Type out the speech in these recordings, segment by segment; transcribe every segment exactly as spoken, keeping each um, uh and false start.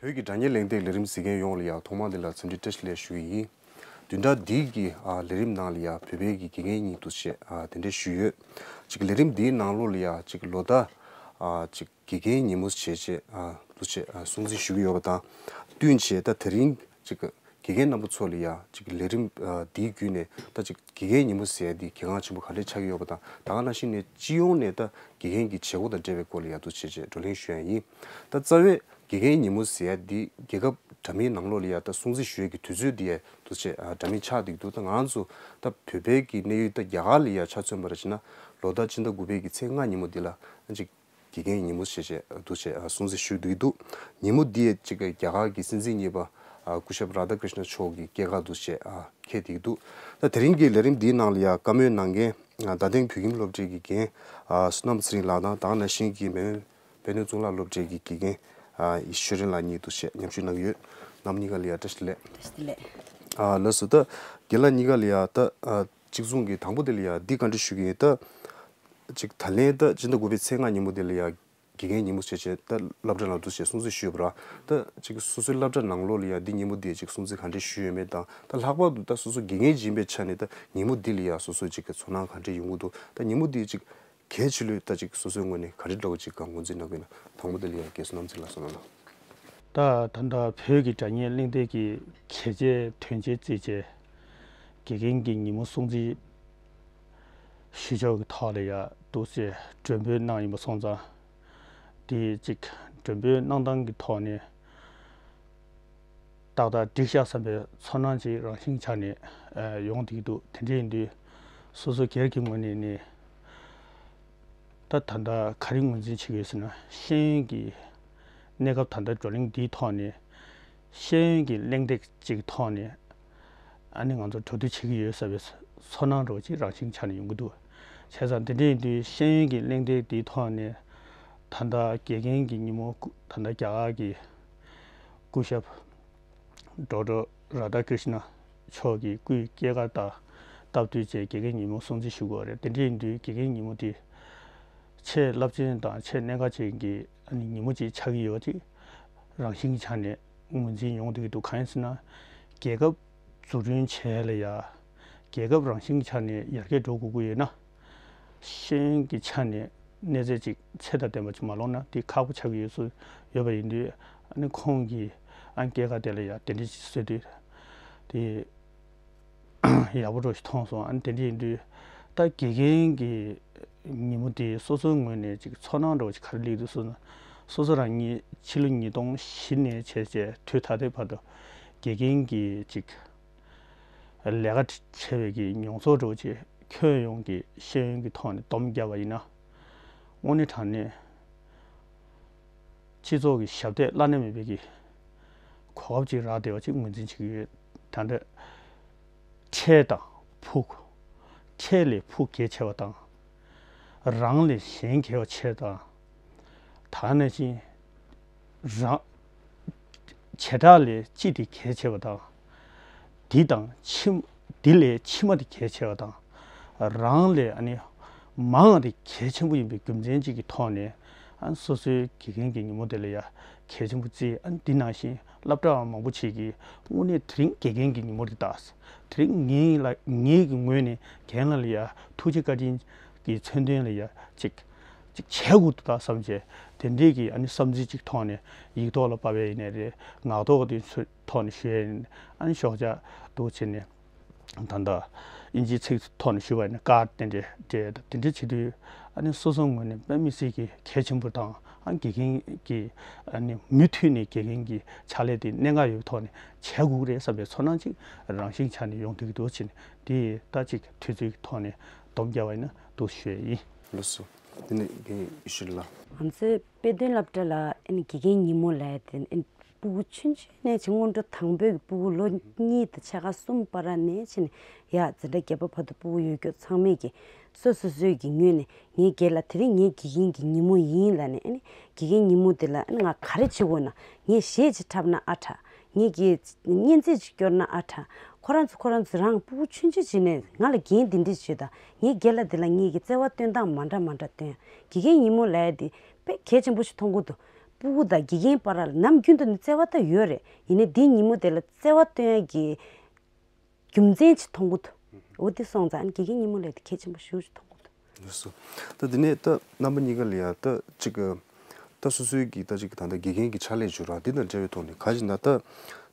བོད་ཀྱི་སྒྲ་སྙན་གླེང་སྟེགས་ལས་རིམ་གཟིགས་མཁན་ཡོངས་ལ་ཡང་ཐོག་མ་དེ་ལ་འཚམས་འདྲི་བཀྲ་ཤིས་བདེ་ལེགས་ཞུ་གི་ཡིན། བདུན་ཕྲག་འདིའི་གི་ཨ་ལས་རིམ་ནང་ལ་ཡང་བོད་པའི་གི་དགེ་རྒན་གཉིས་འདུག་བྱས་ཨ་དེ་འདྲ་ཞུས་ཡོད། ཅིག་ལས་རིམ་འདིའི་ནང་ལོགས་ལ་ཡང་ཅིག་ལོ་ཟླ་ཨ་ཅིག་དགེ་རྒན་ཉིན་མོ་བྱས་བྱས་ཨ་འདུག་བྱས་ཨ་སྲུང་བརྩི་ཞུ་གི་ཡོད་པ་དང་བསྟུན་བྱས། ད་དེ་རིང་ཅིག་དགེ་རྒན་རྣམ་པ་ཚོ་ལ་ཡང་ཅིག་ལས་རིམ་ཨ་འདིའི་བརྒྱུད་ནས་ད་ཅིག་དགེ་རྒན་ཉིན་མོ་ཟེར་ཡ་འདི་གལ་འགངས་ཆེན་པོ་ག་འདྲས་ཆགས་ཀྱི་ཡོད་པ་དང་། ད་ག་ནང་བཞིན་ནས་སྤྱི་ཡོངས་ནས་ད་དགེ་རྒན་གྱི་བྱེད་སྒོ་དང་འབྲེལ་བའི་སྐོར་ལ་ཡང་འདུག་བྱས་བྱས་བགྲོ་གླེང་ཞུ་ཡ་ཡིན། ད་རྩ་བའི་དགེ་རྒན་ཉིན་མོ་ཟེར་ཡ་འདི་རྒྱལ་ཁབ་འདྲ་མིན་ནང་ལོགས་ལ་ཡ་ད་སྲུང་བརྩི་ཞུ་ཡ་གི་དུས་ཚོད་འདི་ཡ་འདུག་བྱས་ཨ་འདྲ་མིན་ཆགས་བསྡད་ཀྱི་འདུག་ད་ང་ཚོ་ད་བོད་པའི་གི་གནས་ཡུལ་ད་རྒྱ་གར་ལ་ཡ་ཆ་མཚོན་པ་རེད་བྱས་ན་ལོ་ཟླ་སྤྱི་ཟླ་དགུ་པའི་གི་ཚེས་ལྔ་ཉིན་མོ་འདི་ལ་ཅིག་དགེ་རྒན་ཉིན་མོ་ཞེས་བྱས་འདུག་བྱས་ཨ་སྲུང་བརྩི་ཞུས་བསྡད་ཀྱི་འདུག་ཉིན་མོ་འདི་ཡ་ཅིག་རྒྱ་གར་གྱི་སྲིད་འཛིན་གཉིས་པ་ཨ་སྐུ་ཞབས་རཱ་དྷ་ཀྲིཤ་ན་མཆོག་གི་སྐྱེས་སྐར་འདུག་བྱས་ཨ་འཁེལ་བསྡད་ཀྱི་འདུག་ད་དེ་རིང་གི་ལས་རིམ་འདིའི་ནང་ལ་ཡ་བཀའ་མོལ་གནང་མཁན་ཨ་རྡ་སྟེང་བོད་ཁྱིམ་སློབ་གྲྭའི་གི་རྒན་ཨ་བསོད་ནམས་ཚེ་རིང་ལགས་དང་། ད་ག་ནང་བཞིན་གྱི་མེས་དབོན་དཔལ་ལྡན་གཙུག་ལག་སློབ་གྲྭའི་གི་དགེ་རྒན་ཨ་ཡེ་ཤེས་ཆོས་སྒྲོན་ལགས་གཉིས་འདུག་བྱས་མཉམ་ཞུགས་གནང་གི་ཡོད། རྣམ་གཉིས་ཀ་ལ་ཡ་བཀྲ་ཤིས་བདེ་ལེགས། བཀྲ་ཤིས་བདེ་ལེགས། ཨ་ལགས་སོ། ད་རྒན་ལགས་གཉིས་ཀ་ལ་ཡ་ད་ཨ་གཅིག་མཚུངས་ཀྱི་དང་པོ་དེ་ལ་ཡ་འདི་བཀའ་འདྲི་ཞུ་གི་ཡིན། ད་ཅིག་ད་ལན་ད་སྤྱི་ཟླ་དགུ་པའི་ཚེས་ལྔ་ཉིན་མོ་དེ་ལ་ཡ་དགེ་རྒན་ཉིན་མོ་བྱས་བྱས་ད་སློབ་གྲྭ་ནང་འདུག་བྱས་སྲུང་བརྩི་ཞུས་པ་ར། ད་ཅིག་སོ་སོའི་སློབ་གྲྭ་ནང་ལོགས་ལ་ཡ་འདི་ཉིན་མོ་འདི་ཅིག་སྲུང་བརྩི་ག་འདྲས་ཞུས་ཡོད་མེད་དང་། ད་ལྷག་པར་དུ་ད་སོ་སོ་དགེ་རྒན་ཡིན་པའི་ཆ་ནས་ད་ཉིན་མོ་འདི་ལ་ཡ་སོ་སོའི་ཅིག་གི་ཚོར་སྣང་ག་འདྲས་ཡོང་གི་འདུག་ད་ཉིན་མོ་འདི་ཅིག་གལ་ཆེ་ལོས་ད་ཅིག་སོ་སོའི་ངོས་ནས་ག་འདྲས་འདྲ་བོ་ཅིག་གང་ངོས་འཛིན་གནང་གི་ཡོད་ན། དང་པོ་དེ་ལ་ཡ་རྒན་བསོད་ནམས་ཚེ་རིང་ལགས་གསུང་གནང་། ད་ད་ལྟ་བོད་ཀྱི་སྒྲ་སྙན་གླེང་སྟེགས་ཀྱི་གལ་ཆེའི་དོན་ཆེན་བརྩིས་བྱས་དགེ་རྒན་གྱི་ཉིན་མོ་སྲུང་བརྩི་ཞུ་ཕྱོགས་ཀྱི་ཐོག་ལ་ཡ་འདུག་སེ་མགྲོན་འབོད་གནང་ཡིན་པ་སོང་ཙང་། དེ་གཅིག་མགྲོན་འབོད་གནང་སྟངས་ཀྱི་ཐོག་ནས་ཏག་ཏག་འགྲིག་ཤག་བསམ་པའི་ཚོར་སྣང་ཅིག་རང་བཞིན་ཆགས་ནས་ཨ་ཡོང་བསྡད་ཀྱི་འདུག་དེ་འདྲ་ཡིན་དུས་སོ་སོ་སྒེར་གྱི་ངོས་ནས་ནི་ད་ད་ལྟ་ག་རེ་ངོས་འཛིན་བྱེད་ཀྱི་ཡོད་ཟེར་ན། ཤེས་ཡོན་གྱི་གནས་སྐབས་ད་ལྟ་བགྲོ་གླེང་འདིའི་ཐོག་ནས་ཤེས་ཡོན་གྱི་གླེང་སྟེགས་ཅིག་ཐོག་ནས་ཨ་ནི་ང་ཚོ་གྲོས་བསྡུར་བྱེད་ཀྱི་ཡོད་ཟེར་བའི་ཚོར་སྣང་འདྲ་བོ་ཅིག་རང་བཞིན་ཆགས་ནས་ཡོང་གི་འདུག་བྱས་ཙང་དེ་འདྲ་ཡིན་དུས་ཤེས་ཡོན་གྱི་གླེང་སྟེགས་འདིའི་ཐོག་ནས་ད་ལྟ་དགེ་རྒན་གྱི་ཉིན་མོ་སྐུ་ད་ལྟ་རྒྱ་གར་གྱི་སྐུ་ཞབས་ཌོག་ཊར་རཱ་དྷ་ཀྲིཤ་ན་མཆོག་གི་སྐུའི་སྐྱེས་སྐར་དང་སྟབས་བསྟུན་བྱས་དགེ་རྒན་ཉིན་མོ་སྲུང་བརྩི་ཞུ་དགོས་རེད། དེ་འདྲ་ཡིན་དུས་དགེ་རྒན་ཉིན་མོ་དེ་ཆེས་རླབས་ཆེན་དང་ཆེས་གནད་འགག་ཅན་གྱི་ཨ་ནི་ཉིན་མོ་ཅིག་ཆགས་ཀྱི་ཡོད་ཅིག་རང་བཞིན་གྱི་ཆ་ནས་ངོས་འཛིན་ཡོང་བསྡད་ཀྱི་འདུག་གང་ཡིན་ཟེར་ན། རྒྱལ་ཁབ་འཛུགས་སྐྲུན་བྱས་ལ་ཡ་རྒྱལ་ཁབ་རང་བཞིན་གྱི་ཆ་ནས་ཡར་རྒྱས་འགྲོ་དགོས་ཀྱི་ཡོད་ན། ཤེས་ཡོན་གྱི་ཆ་ནས་གནས་ཚད་ཅིག་ཚད་དང་ལྡན་པ་ཅིག་མ་ལོངས་ན་དེ་ཁག་པོ་ཆགས་ཀྱི་ཡོད་ཚུལ་ཡོད་པ་ཡིན་དུས། ཨ་ནི་ཁོང་གིས་ཨ་ནི་སྐྱེས་སྐར་དེ་ལ་ཡ་དེ་འདྲ་ཅིག་བཟོས་དུས་དེ་ཡག་པོ་འདྲ་ཞིག་མཐོང་སོང་། ཨ་ནི་དེ་འདྲ་ཡིན་དུས་ད་དགེ་རྒན་གྱི་ཉིན་མོ་དེ་སོ་སོའི་ངོས་ནས་ཅིག་ཚོར་སྣང་འདྲ་བོ་ཅིག་ག་རེ་སླེབས་འདུག་ཟེར་ན། སོ་སོ་རང་ཉིད་ཕྱི་ལོ་ཉིས་སྟོང་བཞི་ནས་བྱས་བྱས་དུས་ད་ལྟའི་བར་དུ་དགེ་རྒན་གྱི་ཅིག་ལས་ཀ་བྱས་པའི་གི་མྱོང་ཚོར་འདྲ་བོ་ཅིག་ཁྱོན་ཡོངས་ཀྱི་ཤེས་ཡོན་གྱི་ཐོག་ནས་སྡོམ་བརྒྱབ་པ་ཡིན་ན། དངོས་གནས་དྲང་གནས་སྤྱི་ཚོགས་ཀྱི་ཞབས་འདེགས་བླ་ན་མེད་པའི་གི་གོ་སྐབས་ཅིག་རག་བསྡད་པ་ཅིག་ངོས་འཛིན་བྱེད་ཀྱི་ཡོད། ད་ལྟ་འཕྲལ་དང་ཕུགས། འཕྲལ་ལས་ཕུགས་གལ་ཆེ་བ་དང་། རང་ལས་གཞན་གལ་བ་ཆེ་དང་། ད་ནང་བཞིན་རང་བྱེ་བྲག་ལས་སྤྱི་དེ་གལ་ཆེ་བ་དང་། འདི་དང་ཕྱི་འདི་ལས་ཕྱི་མ་དེ་གལ་ཆེ་བ་དང་། རང་ལས་ཨ་ནི་མང་བ་དེ་གལ་ཆེན་པོ་ཡིན་པའི་རྒྱུ་མཚན་གཅིག་གི་ཐོག་ནས། ཨ་ནི་སོ་སོའི་དགེ་རྒན་གྱི་ཉིན་མོ་དེ་ལ་ཡ་གལ་ཆེན་པོ་བརྩིས། ཨ་ནི་འདི་ནང་བཞིན་སློབ་གྲྭ་བ་མང་པོ་ཅིག་གིས་དངོས་གནས་དེ་རིང་དགེ་རྒན་གྱི་ཉིན་མོ་རེད་ད། དེ་རིང་ངའི་ལ་ངའི་གི་ངོས་ནས་རྒན་ལགས་ལ་ཡ་ཐུགས་རྗེ་བཀའ་དྲིན་གྱི་མཚོན་དོན་ལ་ཡ་ཅིག་ཅིག་བྱེད་དགོས་འདུག་ད་བསམ་བྱས། དེ་འདྲའི་གི་ཨ་ནི་བསམ་ཚུལ་ཅིག་ཐོག་ནས་ཡིག་ཐོག་ལ་ཕབ་པ་ཡིན་ནའི་རེད། ངག་ཐོག་གི་ཐོག་ནས་ཞུ་ཡ་ཡིན། ཨ་ནི་ཞོགས་ཇ་འདུག་བྱས་ནས། ད་ལྟ་དབྱིན་ཇིའི་ཚིག་ཐོག་ནས་ཞུས་པ་ཡིན་ན་ཀར་དེ་འདྲས་སྤྲད་དང་། དེ་འདྲས་བྱེད་དུས་ཨ་ནི་སོ་སོའི་ངོས་ནས་དཔེ་མི་སྲིད་ཀྱི་གལ་ཆེན་པོ་དང་། ཨ་དགེ་རྒན་གྱི་ཨ་ནི་མུ་མཐུད་ནས་དགེ་རྒན་གྱི་ཕྱག་ལས་དེ་གནད་འགག་ཡོད་པའི་ཐོག་ནས་བྱེད་དགོས་ཀྱི་རེད་བསམ་པའི་ཚོར་སྣང་ཅིག་རང་བཞིན་ཆགས་ནས་ཡོང་བསྡད་ཀྱི་འདུག་བྱས་ནས། དེ་ད་ཅིག་དུས་ཚོད་ཀྱི་ཐོག་ནས་སྡོམ་རྒྱག་པ་ཡིན་ན་འདུག་ཞུ་ཡ་ཡིན། ལགས་སོ། དེ་ནས་རྒན་ཡེ་ཤེས་ལགས། ང་ཚོའི་དཔེ་སྟོན་སློབ་གྲྭ་ལ་ཨ་ནི་དགེ་རྒན་ཉིན་མོ་ལབ་ཡ་དེ་ཨ་ནི་སྤུ་གུ་ཆུང་ཆུང་ནས་བྱས། སྔོན་འགྲོ་དང་པོའི་སྤུ་གུ་ལོ་གཉིས་དང་ཕྱེད་ཀ་གསུམ་བར་ནས་བྱས་ནས་ཡར་འཛིན་གྲྭ་བརྒྱད་པ་བར་དུ་སྤུ་གུ་ཡོད་རྒྱུ་ཚང་མས་ཀྱིས་སོ་སོ་སོའི་གི་ངོས་ནས་ངའི་སྒེར་ལ་དེ་རིང་ངའི་དགེ་རྒན་གྱི་ཉིན་མོ་ཡིན་ལབ་ནས། ཨ་ནི་དགེ་རྒན་ཉིན་མོ་དེ་ལ་ཨ་ནི་ང་ག་རེ་བྱེད་དགོས་ན། ངས་གཞས་ཅིག་འཁྲབ་ན་ཨ་དྲག་ངས་ཀྱིས་བརྙན་རྩེད་ཅིག་སྐྱོར་ན་ཨ་དྲག་ཁོ་རང་ཚོ་ཁོ་རང་ཚོ་རང་སྤུ་གུ་ཆུང་ཆུང་བྱས་ནས་ང་ལ་འགན་འདི་འདྲ་བྱོས་དང་། ངའི་སྒེར་ལ་འདི་ལ་ངས་ཀྱིས་བརྩེ་བ་སྟོན་སྟངས་མ་འདྲ་མ་འདྲ་སྟོན། དགེ་རྒན་ཉིན་མོ་ལབ་ཡ་འདི་དཔེ་གལ་ཆེན་པོ་ཞིག་མཐོང་གི་འདུག་སྤུ་གུ་དང་དགེ་རྒན་བར་ལ་ནམ་རྒྱུན་དུ་ནི་བརྩེ་བ་ད་ཡོད་རེད། ཡིན་ནའི་འདི་ཉིན་མོ་དེ་ལ་བརྩེ་བ་སྟོན་ཡ་གི་རྒྱུ་མཚན་ཅིག་མཐོང་གི་འདུག་འོ་དེ་སོང་ཙང་ཨ་ནི་དགེ་རྒན་ཉིན་མོ་ལས་དེ་གལ་ཆེན་པོ་ཞེ་པོ་ཅིག་མཐོང་གི་འདུག་ལགས་སོ། ད་དེ་ནས་ད་རྣམ་པ་གཉིས་ཀ་ལ་ཡ་ད་ཅིག་ད་སོ་སོའི་གི་ད་ཅིག་ད་ལྟ་དགེ་རྒན་གྱི་ཕྱག་ལས་བྱེད་ར་འདི་དང་འབྲེལ་བའི་ཐོག་ནས་ག་ཅིག་ན་ད་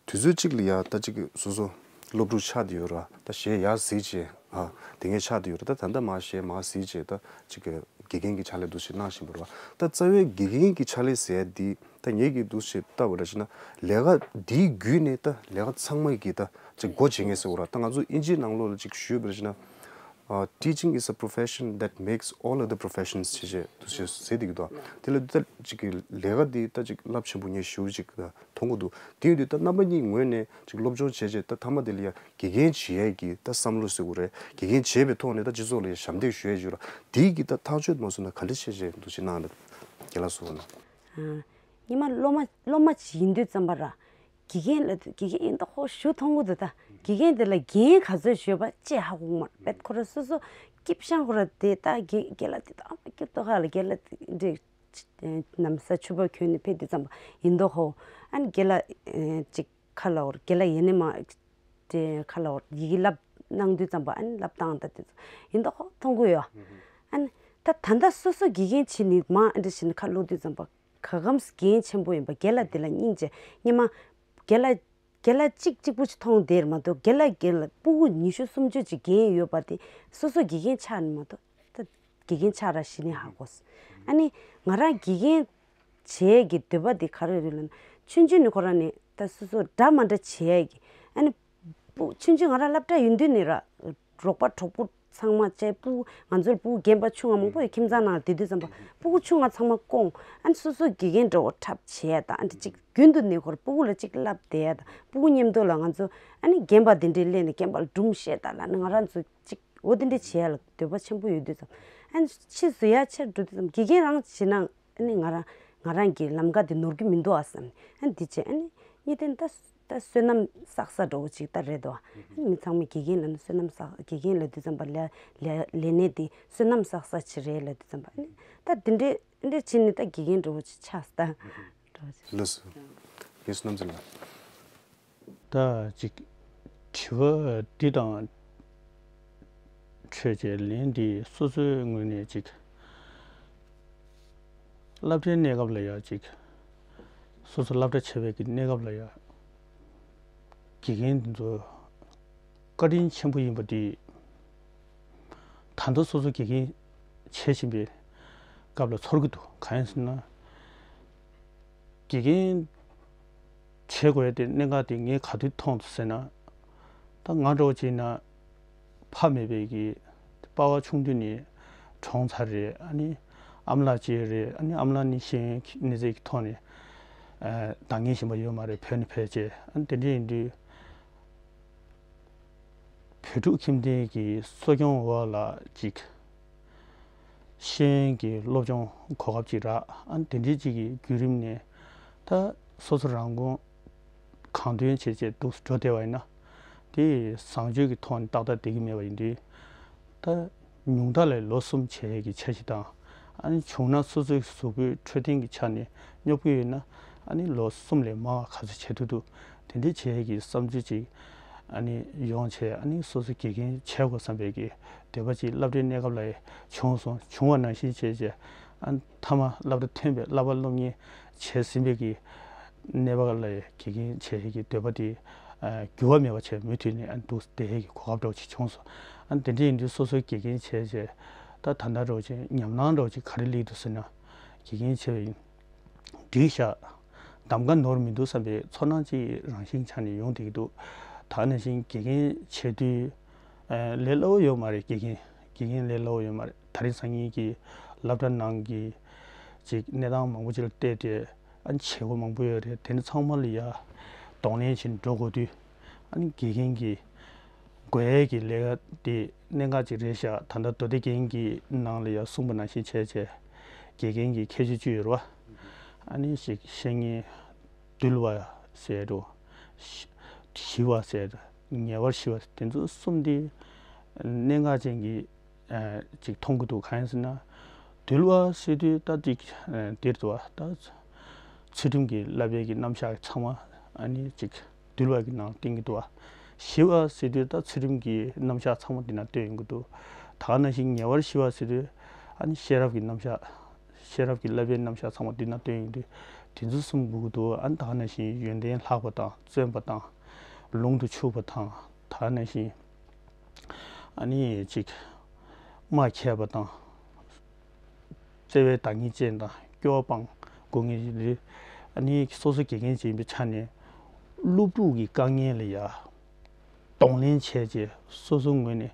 དུས་ཚོད་ཅིག་ལ་ཡ་ད་ཅིག་སོ་སོ་སློབ་ཕྲུག་ཆགས་བསྡད་ཡོད་ར། ད་གཞས་ཡག་གཟིགས་བྱས་ཨ་དེ་ངས་ཆགས་བསྡད་ཡོད་ར། ད་ད་ལྟ་མ་གཞས་མ་གཟིགས་བྱས་ད་ཅིག་གི་དགེ་རྒན་གྱི་ཕྱག་ལས་འདུག་ཞིག་གནང་བཞིན་པ་ར། ད་རྩ་བའི་དགེ་རྒན་གྱི་ཕྱག་ལས་ཟེར་ཡ་འདི་ད་ངེད་ཀྱིས་འདུག་ཞིག་བལྟ་བ་ར་ཞིག་ན་ལས་ཀ་འདིའི་བརྒྱུད་ནས་ད་ལས་ཀ་ཚང་མ་གི་ད་ཅིག་སྒོ་འབྱེད་ངེས་ཟེར་བ་ར། ད་ང་ཚོ་ཨིན་ཇིའི་ནང་ལོགས་ལ་ཅིག་ཞུས་པ་ར་ཞིག་ན། Uh, teaching is a profession that makes all other professions ཞེས་བྱས་འདུག་ཞེས་ཟེར་བསྡད་ཀྱི་འདུག་དེ་ལ་ད་ཅིག་གི་ལས་ཀ་འདི་ད་ཅིག་རླབས་ཆེན་པོ་ངས་ཞུ་ཅིག་མཐོང་གི་འདུག་དེ་ཡིན་དུས་ད་རྣམ་པ་གཉིས་ངོས་ནས་ཅིག་སློབ་སྦྱོང་བྱས་བྱས་ད་མཐའ་མ་དེ་ལ་ཡ་དགེ་རྒན་བྱེད་ཡས་ཀྱི་ད་བསམ་བློ་ཟེར་དགོས་རེད། དགེ་རྒན་བྱས་པའི་ཐོག་ནས་ད་སྤྱི་ཚོགས་ལ་ཡ་ཞབས་འདེགས་ཞུ་ཡས་ཞུ་ར། དེའི་གི་ད་ཐག་གཅོད་མ་བཟོ་ན་ག་འདྲ་བྱས་བྱས་འདུག་ཅིག་གནང་ན་རྒན་ལགས་གསུངས་ན། ཉི་མ་སློབ་མ་སློབ་མ་ཅིག་ཡིན་དུས་ཙམ་པ་ར། དགེ་རྒན་ལ་དགེ་རྒན་ཡིན་ད་ཧོ་ཞུ་མཐོང་གི་འདུག་ད་དགེ་རྒན་དེ་ལ་འགན་ག་ཚོད་ཞུས་པ་ཅེས་ཧ་གོ་གི་མ་རེད། ཁོ་ར་སོ་སོ་སྐྱིད་ཤང་ཁོ་ར་དེ་ད་དགེ་དགེ་ལགས་དེ་ད་ཨ་མ་སྐྱིད་ཏོ་ཧ་ལ་དགེ་ལགས་དེ་འདྲས་ནམ་ས་ཕྱུ་པ་གྱོན་ནས་ཕེབས་དུས་ཙམ་པ་ཡིན་ད་ཧོ། ཨ་ནི་དགེ་ལགས་ཅིག་ཁ་ལ་འོར་དགེ་ལགས་ཡེ་ནས་མ་དེ་ཁ་ལ་འོར་ཡི་གེ་བསླབ་གནང་དུས་ཙམ་པ་ཨ་ནི་བསླབ་སྟངས་ད་དེ་ཚོ་ཡིན་ད་ཧོ་མཐོང་གི་ཡོད། ཨ་ནི་ད་ད་ལྟ་སོ་སོ་དགེ་རྒན་བྱེད་ནི་མ་ཨ་འདྲ་བྱས་ནས་ཁ་ལོག་དུས་ཙམ་པ། ག་གམ་འགན་ཆེན་པོ་ཡིན་པ་རྒན་ལགས་དེ་ལ་སྙིང་རྗེ། སྙེ་མ་རྒན་ལགས་རྒན་ལགས་གཅིག་གཅིག་པུ་ཅིག་མཐོང་བསྡད་མ་གཏོགས་རྒན་ལགས་རྒན་ལགས་སྤུ་གུ་ཉི་ཤུ་སུམ་ཅུ་ཅིག་འགན་ཡོད་པ་དེ་སོ་སོ་དགེ་རྒན་ཆགས་ནས་མ་གཏོགས་ད་དགེ་རྒན་ཆགས་ར་ཞི་ནས་ཧ་གོ་སོང་། ཨ་ནི་ང་རང་དགེ་རྒན་བྱེད་ཀྱི་འདོད་པ་དེ་ག་རེ་རེད་ལབ་ན་ཆུང་ཆུང་ནས་ཁོ་རང་ནས་ད་སོ་སོ་འདྲ་མ་འདྲ་བྱེད་ཀྱི་ཨ་ནི། སྤུ་ཆུང་ཆུང་ང་རང་སློབ་གྲྭ་ཡོང་དུས་ནས་ར། རོགས་པ་གྲོགས་པོ་ཚང་མ་བཅས་སྤུ་ང་ཚོར་སྤུ་རྒན་པ་ཆུང་བ་མང་པོ་ཡོད་ཁྱིམ་ཚང་ནང་བསྡད་དུས་ཙམ་པ་སྤུ་གུ་ཆུང་བ་ཚང་མ་སྐོང་ཨ་ནི་སོ་སོ་དགེ་རྒན་འདྲ་བོ་འཁྲབ་བྱས་དང་ཨ་འདྲ་གཅིག་རྒྱུན་དུ་ནས་ཁོར་སྤུ་གུ་ལ་གཅིག་བསླབ་བསྡད་ཡ་དང་སྤུ་གུ་མཉམ་དུ་ལ་ང་ཚོ་ཨ་ནི་རྒན་པ་དེ་འདྲས་སླེབས་ནས་རྒན་པ་ལ་སྒྲུང་བཤད་དང་ལབ་ནས་ང་རང་ཚོ་གཅིག་འོ་དེ་འདྲས་བྱས་ལ་འདོད་པ་ཆེན་པོ་ཡོད་དུས་ཙམ་ཨ་ནི་ཕྱིས་སུ་ཡ་ཆེར་འགྲོ་དུས་ཙམ་དགེ་རྒན་རང་བྱེད་ན། ཨ་ནི་ང་རང་ང་རང་གི་ལམ་ཀ་དེ་ནོར་གྱི་མི་འདུག་ཨ་བསམ་ནས་ཨ་ནི་འདི་བྱས་ཨ་ནི་གཉིས་ལྡན་ད་ད་བསོད་ནམས་བསགས་ས་འདྲ་བོ་ཅིག་ད་རེད་དོ། ཨ་ནི་མི་ཚང་མས་དགེ་རྒན་ལབ་ན་བསོད་ནམས་བསགས་དགེ་རྒན་ལབ་དུས་ཙམ་པ་ལས་ལས་ལས་གནས་དེ་བསོད་ནམས་བསགས་ས་ཅིག་རེད་ལབ་དུས་ཙམ་པ་ཨ་ནི་ད་འདི་འདྲས་འདི་འདྲས་བྱས་ནས་ད་དགེ་རྒན་འདྲ་བོ་ཅིག་ཆགས་ས་ད་འདྲ་བོ་ཅིག་ལགས་སོ། རྒན་བསོད་ནམས་ཚེ་ལགས། ད་ཅིག་དྲི་བ་འདི་དང་འཕྲོས་བྱས་ལན་འདི་སོ་སོའི་ངོས་ནས་ཅིག་སློབ་གྲྭའི་གནས་སྐབས་ལ་ཡ་ཅིག་སོ་སོ་སློབ་གྲྭ་ཆེ་བའི་གི་གནས་སྐབས་ལ་ཡ་དགེ་རྒན་འདི་ཚོ་བཀའ་དྲིན་ཆེན་པོ་ཡིན་པ་འདི་ད་ལྟ་སོ་སོ་དགེ་རྒན་བྱེད་བཞིན་པའི་སྐབས་ལ་ཚོར་གྱི་འདུག་གང་ཡིན་ཟེར་ན། དགེ་རྒན་བྱེད་དགོས་ཏེ་གནད་འགག་དེ་ངས་ག་དུས་མཐོང་ཟེར་ན། ད་ང་འདྲ་བོ་བྱས་ན་ཕ་མེད་པའི་གི་པ་ཕ་ཆུང་དུས་ནས་གྲོངས་ཚར་རེད། ཨ་ནི་ཨ་མ་ལགས་གཅིག་རེད། ཨ་ནི་ཨ་མ་ལགས་ནི་ཤེས་ཡོན་གནས་ཚད་ཀྱི་ཐོག་ནས་ཨ་འདང་ངེས་བཞིན་པ་ཡོད་མ་རེད། བོད་ནས་ཕེབས་བྱས་ཨ་ནི་དེ་འདྲ་ཡིན་དུས། བོད་ཕྲུག་ཁྱིམ་སྡེ་གི་གསོ་སྐྱོང་འོག་ལ་ཅིག་ཤེས་ཡོན་གྱི་སློབ་སྦྱོང་གོ་སྐབས་ཅིག་རག་ཨ་ནི་དེ་འདྲའི་ཅིག་གི་བརྒྱུད་རིམ་ནས་ད་སོ་སོ་རང་ཁོངས་གང་དོན་བྱེད་བྱེད་འདུག་འགྲོ་བསྡད་པ་ཡིན་ན་དེ་བཟང་སྤྱོད་ཀྱི་ཐོག་ནས་ཏག་ཏག་བསྡད་ཀྱི་མེད་པ་ཡིན་དུས་ད། ཉུང་མཐའ་ལ་ལོ་གསུམ་བྱེད་ཡས་ཀྱི་འཆར་གཞི་དང་། ཨ་ནི་བྱུང་ན་སོ་སོའི་གཟུགས་པོའི་འཕྲོད་བསྟེན་གྱི་ཆ་ནས་སྙོབ་ཀྱི་ཡོད་ན་ཨ་ནི་ལོ་གསུམ་ལས་མང་བ་ག་ཚོད་བྱེད་ཐུབ་འདུག་དེ་འདྲའི་བྱེད་ཡས་ཀྱི་བསམ་ཚུལ་ཅིག་ཨ་ནི་ཡོང་བྱས་ཨ་ནི་སོ་སོ་དགེ་རྒན་བྱེད་དགོས་བསམ་པའི་གི་འདོད་པ་ཅིག་སློབ་གྲྭའི་གནས་སྐབས་ལ་བྱུང་སོང་། བྱུང་བ་ནང་བཞིན་བྱས་བྱས་ཨ་ནི་མཐའ་མ་སློབ་གྲྭ་ཐོན་པའི་བསླབ་པ་སློབ་གཉེར་བྱས་ཟིན་པའི་གི་གནས་བབ་ལ་དགེ་རྒན་བྱེད་ཡས་ཀྱི་འདོད་པ་དེ། ཨ་འགྱུར་བ་མེད་པ་བྱས་མུ་མཐུད་ནས་ཨ་འདུག་བསྡད་ཡས་ཀྱི་གོ་སྐབས་འདྲ་བོ་ཅིག་བྱུང་སོང་། ཨ་དེ་འདྲ་ཡིན་དུས་སོ་སོའི་དགེ་རྒན་བྱས་བྱས་ད་ད་ལྟ་འདྲ་བོ་ཅིག་ཉམས་སྣང་འདྲ་བོ་ཅིག་ག་རེ་སླེབས་འདུག་ཟེར་ན། དགེ་རྒན་བྱས་པ་ཡིན། འགྲིག་ཤག་གདམ་ག་ནོར་མི་འདུག་བསམ་པའི་ཚོར་སྣང་ཅིག་རང་བཞིན་ཆགས་ནས་ཡོང་བསྡད་ཀྱི་འདུག་ད་ནང་བཞིན་དགེ་རྒན་བྱེད་དུས་ཨ་ལས་སླ་བོ་ཡོད་མ་རེད། དགེ་རྒན་དགེ་རྒན་ལས་སླ་བོ་ཡོད་མ་རེད། ད་རིང་སང་ཉིན་གྱི་སློབ་གྲྭ་ནང་གི་ཅིག་གནས་སྟངས་མང་པོ་ཅིག་ལ་བལྟས་ཏེ་ཨ་ནི་བྱེད་སྒོ་མང་པོ་ཡོད་རེད། དེ་ནི་ཚང་མ་ལ་ཡ་གདོང་ལེན་བྱེད་འགྲོ་དགོས་དུས་ཨ་ནི་དགེ་རྒན་གྱི་དགོས་ཡས་ཀྱི་ལས་ཀ་དེ་གནད་འགག་ཅིག་རེད་ཤག་ད་ལྟ་མདོ་སྡེ་རྒན་གྱི་ནང་ལ་ཡ་གསུངས་པ་ནང་བཞིན་བྱས་བྱས་དགེ་རྒན་གྱི་ཁྱད་ཆོས་བཅུ་ཡོད་རེད་བ། ཨ་ནི་ཞིག་བཤེས་གཉེན་འདུལ་བ་ཟེར་འགྲོ། ཞི་བ་ཟེར་ཉེ་བར་ཞི་བ་དེ་ཚོ་གསུམ་དེ་གནད་འགག་ཅན་གྱི་ཅིག་མཐོང་གི་འདུག་གང་ཡིན་ཟེར་ན། འདུལ་བ་ཟེར་དུས་ད་ཅིག་འདིར་འདུག་བ་ད། ཚུལ་ཁྲིམས་ཀྱི་བསླབ་པའི་གི་རྣམ་གཞག་ཚང་མ་ཨ་ནི་ཅིག་འདུལ་བ་གི་ནང་བསྟན་གྱི་འདུག་བ། ཞི་བ་ཟེར་དུས་ད་ཚུལ་ཁྲིམས་ཀྱི་རྣམ་གཞག་ཚང་མ་འདི་ན་སྟོན་ཡོང་གི་འདུག་ད་ག་ནང་བཞིན་ཉེ་བར་ཞི་བ་ཟེར་དུས་ཨ་ནི་ཤེས་རབ་ཀྱི་རྣམ་གཞག་ཤེས་རབ་ཀྱི་བསླབ་པའི་རྣམ་གཞག་ཚང་མ་འདི་ན་སྟོན་ཡོང་དུས་དེ་ཚོ་གསུམ་དགོས་ཀྱི་འདུག་ཨ་ནི་ད་ག་ནང་བཞིན་ཡོན་ཏན་ལྷག་པ་དང་བརྩོན་པ་དང་ལུང་དུ་ཆུག་པ་དང་ད་ག་ནང་བཞིན་ཨ་ནི་ཅིག་སྨྲ་མཁས་པ་དང་། བརྩེ་བའི་བདག་ཉིད་ཅན་དང་སྐྱོ་བ་སྤང་དགོས་ངེས་རེད། ཨ་ནི་སོ་སོ་དགེ་རྒན་ཅིག་ཡིན་པའི་ཆ་ནས་སློབ་ཕྲུག་གི་དཀའ་ངལ་ལ་ཡ་གདོང་ལེན་བྱས་རྗེས་སོ་སོའི་ངོས་ནས་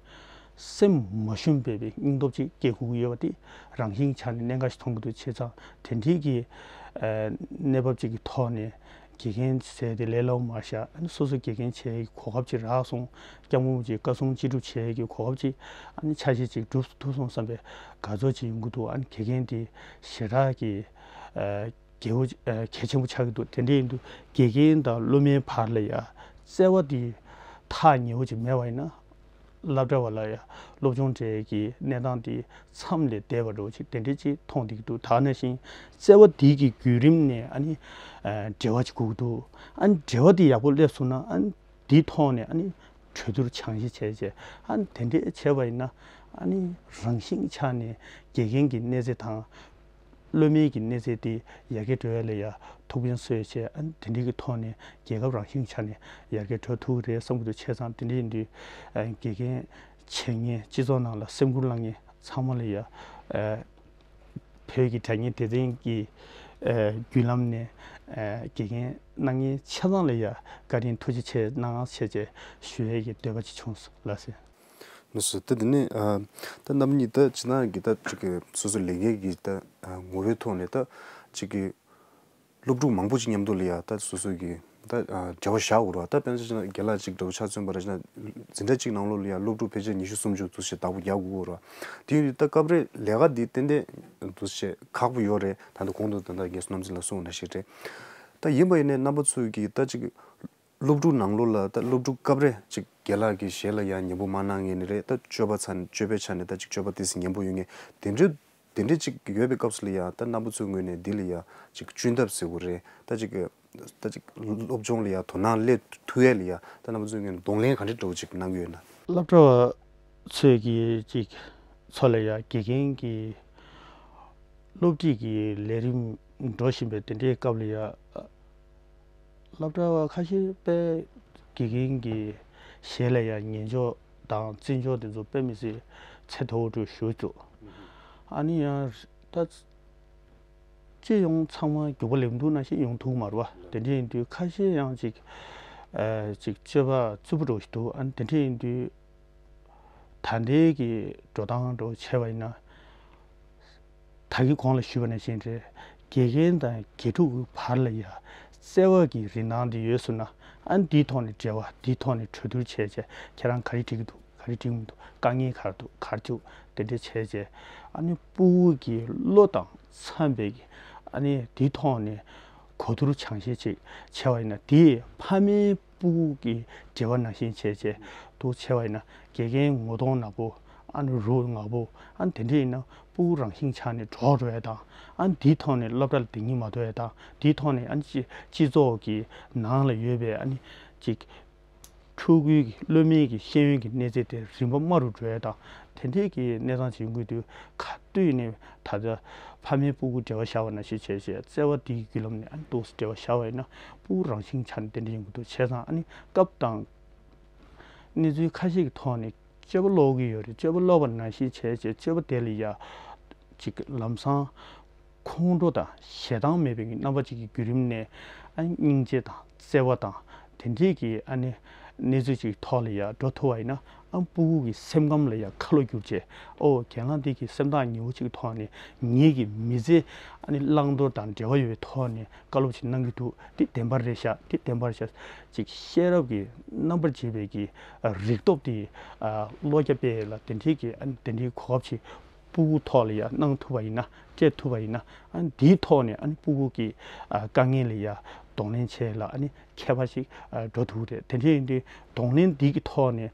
སེམས་མ་ཞུམ་པའི་སྙིང་སྟོབས་ཅིག་སྐྱེ་དགོས་ཀྱི་ཡོད་པ་དེ་རང་བཞིན་ཆ་ནས་གནད་འགག་ཞིག་མཐོང་གི་འདུག་བྱས་ཙང་དེ་འདྲའི་གི་གནས་བབ་ཅིག་གི་ཐོག་ནས་དགེ་རྒན་ཟེར་དེ་ལས་སླ་བོ་མ་བཞག་ཨ་ནི་སོ་སོ་དགེ་རྒན་བྱེད་ཡའི་གོ་སྐབས་ཅིག་རག་སོང་། སྐྱབས་མགོན་རིན་པོ་ཆེའི་བཀའ་གསུང་ཅི་སྒྲུབ་བྱེད་ཀྱི་གོ་སྐབས་ཅིག་ཨ་ནི་ཆ་ཤས་ཅིག་སྒྲུབ་ཐུབ་སོང་བསམ་པའི་དགའ་ཚོར་ཅིག་ཡོང་གི་འདུག་ཨ་ནི་དགེ་རྒན་དེ་ཞེ་དྲག་གི་ཨ་དགེ་བོ་ཨ་གལ་ཆེན་པོ་ཆགས་ཀྱི་འདུག་དེ་འདྲ་ཡིན་དུས་དགེ་རྒན་དང་སློབ་མའི་བར་ལ་ཡ་བརྩེ་བ་དེ་ཐག་ཉེ་བོ་ཅིག་མེད་པ་ཡིན་ན་སློབ་གྲྭ་བ་ལ་ཡ་སློབ་སྦྱོང་སྤྲད་ཀྱི་གནས་སྟངས་དེ་མཚམས་ལས་འདས་པ་འདྲ་བོ་ཅིག་དེ་འདྲ་ཅིག་མཐོང་བསྡད་ཀྱི་འདུག་ད་ག་ནང་བཞིན་བརྩེ་བ་དེ་གི་བརྒྱུད་རིམ་ནས་ཨ་ནི་ཨ་འབྲེལ་བ་ཅིག་དགོས་ཀྱི་འདུག་ཨ་ནི་འབྲེལ་བ་དེ་ཡག་པོ་སླེབས་སོང་ན་ཨ་ནི། དེའི་ཐོག་ནས་ཨ་ནི་གྲོས་བསྡུར་སྦྱང་གཞི་བྱས་རྗེས་ཨ་ནི་དེ་འདྲས་བྱས་པ་ཡིན་ན་ཨ་ནི་རང་བཞིན་ཆ་ནས་དགེ་རྒན་གྱི་གནས་ཚད་དང་སློབ་མའི་གི་གནས་ཚད་དེ་ཡར་རྒྱས་འགྲོ་ཡ་ལ་ཡ་ཐུགས་ཕན་གསོས་བྱས་ཨ་ནི་དེ་འདྲས་ཀྱི་ཐོག་ནས་རྒྱལ་ཁབ་རང་བཞིན་ཆ་ནས་ཡར་རྒྱས་འགྲོ་ཐུབ་ཀྱི་རེད་བསམ་གྱི་འདུག་བྱས་ཙང་དེ་འདྲས་ཡིན་དུས་ཨ་དགེ་རྒན་བྱེད་མཁན་སྤྱི་ཚོགས་ནང་ལ་སེམས་ཁུར་བླངས་མཁན་ཚང་མ་ལ་ཡ་ཨ། བོད་ཀྱི་དྲ་བརྙན་སྡེ་ཚན་གྱི་ཨ་བརྒྱུད་ལམ་ནས་ཨ་དགེ་རྒན་གནང་མཁན་ཆ་ཚང་ལ་ཡ་བཀའ་དྲིན་ཐུགས་རྗེ་ཆེ་གནང་ཞེས་བཅས་ཞུ་ཡས་ཀྱི་འདོད་པ་ཅིག་བྱུང་སོང་ལགས་སེ། ལགས་སོ། ད་དེ་ནས་ཨ་ད་རྣམ་གཉིས་ད་ཇི་ལྟར་གྱི་ད་ཅིག་གི་སོ་སོ་ལས་འགན་གྱི་ད་ཨ་ངོ་བོའི་ཐོག་ནས་ད་ཅིག་གི་སློབ་ཕྲུག་མང་པོ་ཅིག་མཉམ་དུ་ལ་ཡ་ད་སོ་སོ་གི་ད་ཨ་འབྲེལ་བ་བཞག་དགོས་རེད་བ། ད་དཔེར་ན་ཆ་བཞག་ན་རྒན་ལགས་ཅིག་འདྲ་བོ་ཆ་མཚོན་པ་རེད་ན་འཛིན་གྲྭ་གཅིག་ནང་ལོགས་ལ་ཡ་སློབ་ཕྲུག་ཕལ་ཆེར་ཉི་ཤུ་སུམ་ཅུ་འདུ་ཞིག་བདག་པོ་རྒྱག་དགོས་རེད་བ། དེ་ཡིན་དུས་ད་སྐབས་རེ་ལས་ཀ་འདི་ཏན་ཏན་འདུ་ཤེས་ཁག་པོ་ཡོད་རེད། ད་ལྟ་གོང་དུ་ད་ལྟ་རྒན་བསོད་ནམས་ཚེ་ལགས་གསུངས་པ་ནང་བཞིན་རེད། ད་ཡིན་པ་ཡིན་ནའི་རྣམ་པ་ཚོས་ཀྱི་ད་ཅིག་སློབ་ཕྲུག་ནང་ལོགས་ལ་ད་སློབ་ཕྲུག་སྐབས་རེ་ཅིག་རྒན་ལགས་ཀྱི་ཞལ་ལ་ཡང་ཉན་པོ་མ་གནང་མཁན་ནི་རེད། ད་སྤྱོད་པ་ཚ་ནས་སྤྱོད་པའི་ཆ་ནས་ད་ཅིག་སྤྱོད་པ་ཏོག་ཙམ་ཉན་པོ་ཡོད་མཁན་དེ་འདྲའི་དེ་འདྲའི་ཅིག་ཡོད་པའི་སྐབས་སུ་ལ་ཡང་ད་རྣམ་པ་ཚོའི་ངོས་ནས་འདི་ལ་ཡང་ཅིག་བཅོས་ཐབས་ཟེར་དགོས་རེད། ད་ཅིག་ད་ཅིག་སློབ་སྦྱོང་ལ་ཡང་དོ་སྣང་སླེབས་ཐུབ་ཡས་ལ་ཡང་ད་རྣམ་པ་ཚོའི་ངོས་ནས་གདོང་ལེན་ག་འདྲ་འདྲ་བོ་ཅིག་གནང་གི་ཡོད་ན། སློབ་གྲྭ་བ་ཚོས་ཀྱི་ཅིག་ཚོ་ལ་ཡང་དགེ་རྒན་གྱི་སློབ་ཁྲིད་ཀྱི་ལས་རིམ་འགྲོ་བཞིན་པའི་དེ་འདྲའི་སྐབས་ལ་ཡང་སློབ་གྲྭ་བ་ཁ་ཤས་དཔེ་དགེ་རྒན་གྱི་ཞལ་ལ་ཡང་ཉན་ཕྱོགས་དང་བརྩི་ཕྱོགས་དེ་ཚོ་དཔེ་མི་སྲིད་ཚད་མཐོ་བོ་འགྲོ་ཞུ་བཅུག་ཨ་ནི་ཡང་ད་སྤྱི་ཡོངས་ཚང་མ་རྒྱུག་པ་ལེབ་འདུག་ནང་བཞིན་ཡོང་ཐུབ་མ་རེད་བ། དེ་འདྲ་ཡིན་དུས་ཁ་ཤས་ཡང་ཅིག་ཨ་ཅིག་སྤྱོད་པ་རྩུབ་པོ་འགྲོ་ཞིག་འདུག་ཨ་ནི་དེ་འདྲ་ཡིན་དུས་ད་ལྟའི་གི་འགྲོ་སྟངས་འགྲོ་བྱས་པ་ཡིན་ན། ད་གིན་གོང་ལ་ཞུས་པ་ནང་བཞིན་རེད། དགེ་རྒན་དང་དགེ་ཕྲུག་གི་བར་ལ་ཡ་བརྩེ་བ་གི་རིན་ཐང་དེ་ཡོད་སོང་ན་ཨ་ནི་འདིའི་ཐོག་ནས་འབྲེལ་བ་འདིའི་ཐོག་ནས་གྲོས་བསྡུར་བྱས་བྱས་ཁྱེད་རང་ག་རེ་འགྲིག་གི་འདུག་ག་རེ་འགྲིག་མི་འདུག་དཀའ་ངལ་ག་རེ་འདུག་ག་རེ་བཅུག་དེ་འདྲ་བྱས་བྱས་ཨ་ནི་སྤུ་གུ་གི་བློ་དང་འཚམ་པའི་གི་ཨ་ནི་འདིའི་ཐོག་ནས་གོ་བསྡུར་སྦྱང་བཤད་ཅིག་བྱས་པ་ཡིན་ན་དེས་ཕ་མའི་སྤུ་གུ་གི་འབྲེལ་བ་ནང་བཞིན་བྱས་བྱས་འདུག་བྱས་པ་ཡིན་ན་དགེ་རྒན་ངོ་གདོང་ནག་པོ་ཨ་ནི་རུ་ནག་པོ་ཨ་ནི་དེ་འདྲ་ཡིན་ན་སྤུ་གུ་རང་བཞིན་ཆགས་ནས་འགྲོགས་འགྲོ་ཡ་དང་ཨ་ནི་དེའི་ཐོག་ནས་སློབ་གྲྭ་ལ་བསྡད་སྙིང་མ་འདོད་ཡ་དང་དེའི་ཐོག་ནས་ཨ་ནི་སྤྱི་སྤྱི་ཚོགས་ཀྱི་ནང་ལ་ཡོད་པའི་ཨ་ནི་ཅིག་ཕྲུ་གུའི་གི་སློབ་མའི་གི་ཤེས་ཡོན་གྱི་གནས་ཚད་དེ་རིམ་པ་དམའ་རུ་འགྲོ་ཡ་དང་དེ་འདྲའི་གི་གནས་སྟངས་ཅིག་ཡོང་གི་འདུག་ག་དུས་ནས་ད་ལྟ་ཕ་མའི་སྤུ་གུ་འབྲེལ་བ་བཞག་པ་ནང་བཞིན་བྱས་བྱས་བརྩེ་བ་དེའི་བརྒྱུད་ལམ་ནས་ཨ་ནི་ཏོག་ཙམ་འབྲེལ་བ་བཞག་པ་ཡིན་ན་སྤུ་གུ་རང་བཞིན་ཆགས་ནས་དེ་འདྲ་ཡོང་གི་འདུག་བྱས་ཙང་ཨ་ནི་སྐབས་དང་། གནས་ཚུལ་ཁ་ཤས་ཀྱི་ཐོག་ནས་སྤྱོད་པ་ལོག་གི་ཡོད་རེད། སྤྱོད་པ་ལོག་པ་ནང་བཞིན་བྱས་བྱས་སྤྱོད་པ་དེ་ལ་ཡ་ཅིག་ལམ་སང་ཁོང་ཁྲོ་དང་ཞེ་སྡང་མེད་པའི་རྣམ་པ་ཅིག་གི་བརྒྱུད་རིམ་ནས་ཨ་སྙིང་རྗེ་དང་བརྩེ་བ་དང་དེ་འདྲས་ཀྱི་ཨ་ནི་གནས་ཚུལ་ཅིག་ཐོག་ལ་ཡ་འགྲོ་ཐུབ་པ་ཡིན་ན་ཨ་སྤུ་གུ་གི་སེམས་ཁམས་ལ་ཡ་ཁ་ལོ་བསྒྱུར་བྱས་ཨོ་རྒན་ལགས་འདི་གི་སེམས་ཐག་ཉེ་བོ་ཅིག་གི་ཐོག་ནས་ངེད་ཀྱི་མི་ཚེ་ཨ་ནི་བླང་དོར་དང་འབྲེལ་བ་ཡོད་པའི་ཐོག་ནས། བཀའ་སློབ་ཅིག་གནང་གི་འདུག་འདི་བདེན་པ་རེད་ཤག་འདི་བདེན་པ་རེད་ཤག་ཅིག་ཤེས་རབ་ཀྱི་རྣམ་པར་འབྱེད་པའི་གི་རིག་སྟོབས་དེ་བློ་རྒྱ་སྤེལ་ལ་དེ་འདྲའི་གི་དེ་འདྲའི་གོ་སྐབས་ཅིག་སྤུ་གུ་ཐོག་ལ་ཡ་གནང་ཐུབ་པ་ཡིན་ན་སྤྲད་ཐུབ་པ་ཡིན་ན་འདིའི་ཐོག་ནས་སྤུ་གུ་གི་དཀའ་ངལ་ལ་ཡ་གདོང་ལེན་བྱས་ལ་ཁྱད་པར་ཞིག་འགྲོ་ཐུབ་རེད། དེ་འདྲ་ཡིན་དུས་གདོང་ལེན་འདི་གི་ཐོག་ནས་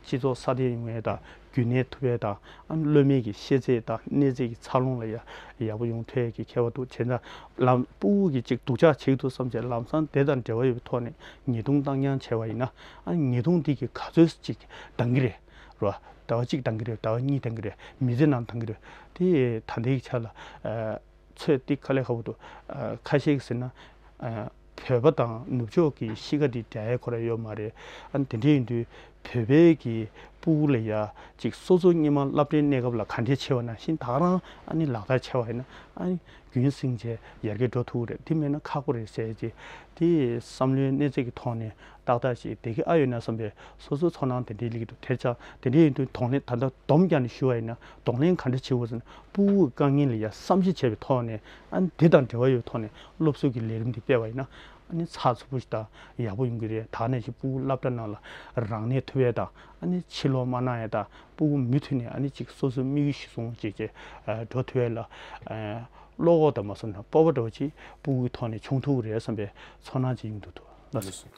སྤྱི་ཚོགས་སྲ་བརྟན་ཡོང་ཡ་དང་ རྒྱུན་གནས་ཐུབ་ཡས་དང་། ཨ་ནི་སློབ་མའི་གི་ཤེས་ཚད་དང་གནས་ཚད་ཀྱི་འཚར་ལོངས་ལ་ཡ་ཡག་པོ་ཡོང་ཐུབ་ཡས་ཀྱི་ཁྱད་པར་འདུག་བྱས་ཙང་ལམ་སྤུ་གུ་གིས་ཅིག་སྡུག་ཅག་བྱེད་ཀྱི་འདུག་བསམ་བྱས་ལམ་སང་དེ་དང་འབྲེལ་བ་ཡོད་པའི་ཐོག་ནས་ཉེས་རྡུང་བཏང་རྐྱང་བྱས་པ་ཡིན་ན། ཨ་ནི་ཉེས་རྡུང་འདི་གིས་ག་ཚོད་ཅིག་འདང་གི་རེད། རོ། ཟླ་བ་གཅིག་འདང་གི་རེད། ཟླ་བ་གཉིས་འདང་གི་རེད། མི་ཚེ་ནང་འདང་གི་རེད། དེ་ད་ལྟའི་ཆ་ལ་ཨ་ཚོད་ཏིག་དཀའ་ལས་ཁག་པོ་འདུག་ཨ་ཁ་ཤས་ཀྱིས་ཟེར་ན། ཨ་བོད་པ་དང་ནུབ་ཕྱོགས་ཀྱི་གཤིས་ཀ་འདི་འདྲ་ཡས་ཁོ་རང་ཡོད་མ་རེད། ཨ་ནི་དེ་འདྲ་ཡིན་དུས་བོད་པའི་གི་སྤུ་གུ་ལ་ཡ་ཅིག་སོ་སོ་སྔོན་མ་སློབ་གྲྭའི་གནས་སྐབས་ལ་ག་འདྲས་བྱས་པ་ནང་བཞིན་ད་ག་རང་ཨ་ནི་ལག་བསྟར་བྱས་པ་ཡིན་ན། ཨ་ནི་རྒྱུན་སྲིང་བྱས་ཡར་རྒྱས་འགྲོ་ཐུབ་ཀྱི་རེད། དེ་མེད་ན་ཁག་པོ་རེད་ཟེར་གྱི། དེ་བསམ་བློའི་གནས་ཚད་ཀྱི་ཐོག་ནས་ཏག་ཏག་ཅིག་བསྡད་ཀྱི་ཨ་ཡོད་ན་བསམ་པའི་སོ་སོའི་ཚོར་སྣང་དེ་འདྲའི་སླེབས་ཀྱི་འདུག་དེར་ཆ་དེ་འདྲ་ཡིན་དུས་གདོང་ལེན། ད་ལྟ་སྡོམ་རྒྱག་ནས་ཞུ་བ་ཡིན་ན་གདོང་ལེན་ག་འདྲ་བྱེད་དགོས་ཟེར་ན། སྤུ་གུའི་དཀའ་ངལ་ལ་ཡ་བསམ་གཞིག་བྱས་པའི་ཐོག་ནས། ཨ་ནི་དེ་དང་འབྲེལ་བ་ཡོད་པའི་ཐོག་ནས་སློབ་གསོ་གི་ལས་རིམ་འདི་སྤེལ་བ་ཡིན་ན། ཨ་ནི་ཚགས་ཚུད་པོ་ཞིག་དང་ཡག་པོ་ཡོང་གི་རེད། ད་ནས་ཀྱི་སྤུ་གུ་སློབ་གྲྭ་ནང་ལ་རང་གནས་ཐུབ་ཡས་དང་། ཨ་ནི་ཕྱིར་ལོག་མ་གནང་ཡས་དང་། སྤུ་གུ་མུ་མཐུད་ནས་ཨ་ནི་ཅིག་སོ་སོའི་དམིགས་ཡུལ་གཞིར་བཟུང་བྱས་བྱས་འགྲོ་ཐུབ་ཡས་ལ། ཨ་བློ་ཁོག་དང་མ་སོང་ན་སྤོབས་པ་འདྲ་བོ་ཅིག་སྤུ་གུའི་ཐོག་ནས་བྱུང་ཐུབ་ཀྱི་རེད་བསམ་པའི་ཚོར་སྣང་ཅིག་ཡོང་གི་འདུག་ལགས་སོ།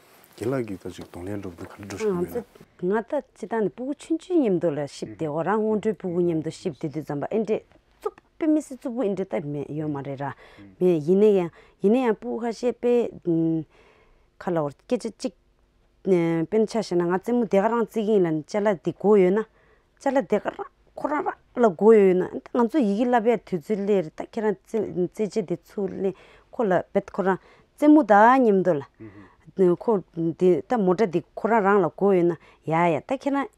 རྒན་ལགས་ཀྱིས་ད་ཅིག་གདོང་ལེན་འགྲོ་བ་འདི་ག་འདྲ་འགྲོ་བཞིན་ཡོད་ན། ང་ད་སྤྱིར་བཏང་ནས་སྤུ་གུ་ཆུང་ཆུང་མཉམ་དུ་ལ་གཤིབ་བསྡད་ཡོད། རང་སྔོན་འགྲོའི་སྤུ་གུ་མཉམ་དུ་གཤིབ་བསྡད་དུས་ཙམ་པ་ཨེ་འདྲས་རྩུབ། དཔེ་མི་སྲིད་རྩུབ་པོ་ཨེ་འདྲས་ད་མེད་ཡོད་མ་རེད་ར། མེད། ཡིན་ན་ཡང་། ཡིན་ན་ཡང་སྤུ་གུ་ཁ་ཤས་དཔེ་ཨམ་ཁ་ལ་བོར་སྐད་ཆ་གཅིག་ཨ་དཔེར་ན་ཆ་བཞག་ན་ང་རྩེད་མོ་དེ་ག་རང་རྩེ་གི་ཡིན་ལབ་ནས་ཅ་ལག་འདི་དགོས་ཡོད་ན། ཅ་ལག་དེ་ག་རང་ཁོ་རང་རང་ལ་དགོས་ཡོད་ན། ད་ང་ཚོ་ཡི་གེ་བསླབ་ཡ་དུས་ཚོད་སླེབས་རེད། ད་ཁྱེད་རང་རྩེ་རྩེད་ཆས་དེ་ཚུར་ལེན། ཁོ་ལ་བེད། ཁོ་རང་རྩེད་མོ་དང་མཉམ་དུ་ལ་ཁོ་འདི་ད་མོ་ཊ་འདི་ཁོ་རང་རང་ལ་དགོས་ཡོད་ན། ཡ་ཡ་ད་ཁྱེད་རང་